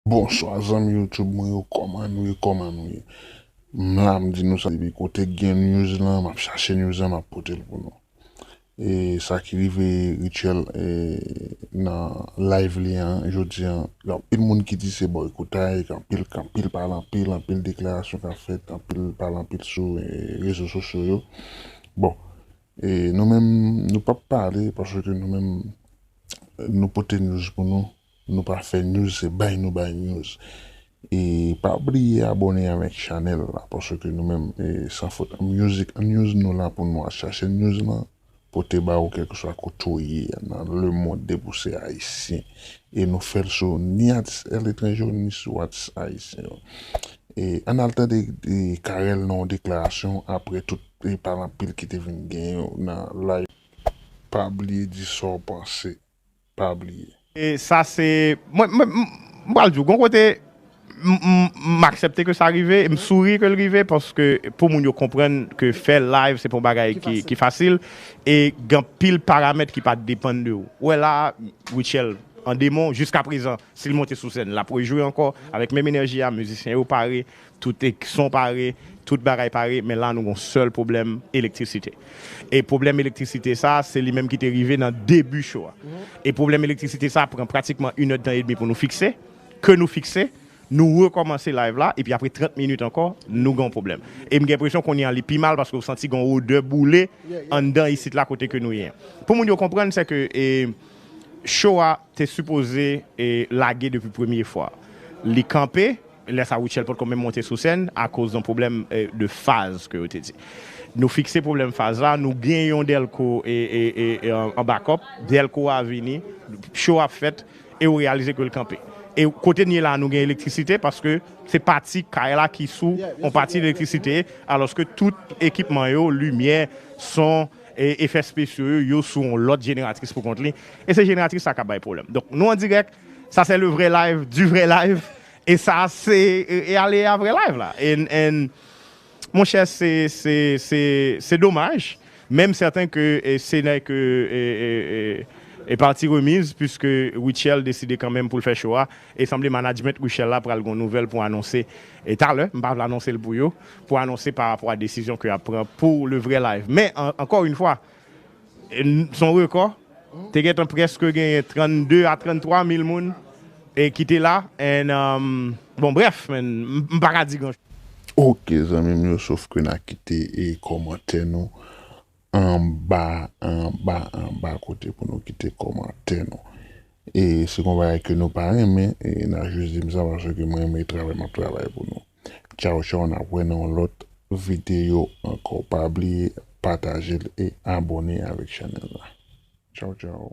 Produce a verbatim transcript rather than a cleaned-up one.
Bonswa zanmi YouTube mwen yo, kòman nou ye, kòman nou ye? M la, m di nou sa, depi kote k gen news lan, m ap chache news lan, m ap pote l pou nou. E sa ki rive Rutshelle, e, nan live li an, jodi an, gen anpil moun ki di se boycottage, gen anpil, gen anpil pale anpil, anpil deklarasyon k ap fèt, anpil pale anpil sou, e, rezo sosyo yo. Bon, e nou menm, nou p ap pale paske nou menm, nou pote news pou nou. Nou pa fè news, se bay nou bay news. E pa bliye abòne avèk chanèl la, paske nou menm, e, San Fot Music News, nou la pou nou al chache news lan, pote ba ou kèlkeswa kote w ye nan lemonn, depi w se ayisyen. E nou fè l sou ni atis aletranje yo, ni sou atis ayisyen yo. E ann al tande, e, Carel nan yon deklarasyon apre tout, e, pale anpil ki te vin gen yo nan live. Pa bliye di sa w panse. Pa bliye. E sa se, mwen, mwen, m, m pral di w, gon kote, m, m, m aksepte ke sa rive, m souri ke l rive, paske pou moun yo konprann ke fè live, se pa yon bagay ki, ki fasil, e gen pil paramèt ki pa depann de ou. Ou wè la, Rutshelle, an demon, jiska prezan, si l monte sou sèn, l ap rejwe ankò, avèk menm enèji a, mizisyen yo pare, tout ek-, son pare, tout bagay pare, men la nou gon sèl pwoblèm elektrisite. E pwoblèm elektrisite sa, se li menm ki te rive nan debi show a. E pwoblèm elektrisite sa pran pratikman inèdtan edmi pou nou fikse, ke nou fikse, nou rekòmanse live la, epi apre trant minit ankò, nou gon pwoblèm. E m gen enpresyon kounye a li pi mal paske w santi gon odè boule anndan isit la kote ke nou ye. Pou moun yo konprann, se ke, e, show a te sipoze, e, lage depi premye fwa. Li kanpe, lè sa Rutshelle potko menm monte sou sèn akoz yon pwoblèm, e, de faz ke yo te di. Nou fikse pwoblèm faz la, nou gen yon dèlko, e, e, e, e, an, an bakòp, dèlko a vini, show ap fèt, e ou reyalize ke l kanpe. E kote n ye la, nou gen elektrisite paske se pati kay la ki sou yon pati elektrisite, alòske tout ekipman yo, limyè, son, e efè espesyo yo, yo sou yon lòt jeneratris pou kont li. E se jeneratris sa k ap bay pwoblèm. Donk, nou an dirèk, sa se le vrai live, du vrai live. E sa se, e, e ale a vrè live la. And, and, monchè, se, se, se, se domaj. Men m sèten ke, e, se nè ke, e, e, e, e pati remiz, puiske Rutshelle deside kanmenm pou l fè show a. E sanble management Rutshelle la pral gon nouvèl pou anonse, e talè, m pa vle anonse l pou yo, pou anonse pa rapò a desizyon ke y ap pran pou le vrai live. Men, an, ankò yon fwa, e, n, se yon rekò. Te gentan prèske genyen trannde a tranntwa mil moun, e, ki te la. And, um, bon, brèf, men, m, m pa ka di gran. Ok, zanmi m yo, sof ke n a kite, e, kòmantè nou anba, anba, anba kote pou nou kite kòmantè nou. E se yon bagay ke nou pa renmen, e n a jis di m sa paske mwen renmen travay m ap travay pou nou. Tchaw, tchaw, n ap wè nan yon lòt videyo ankò. Pa bliye pataje l e abòne avèk chanèl la. Tchaw, tchaw.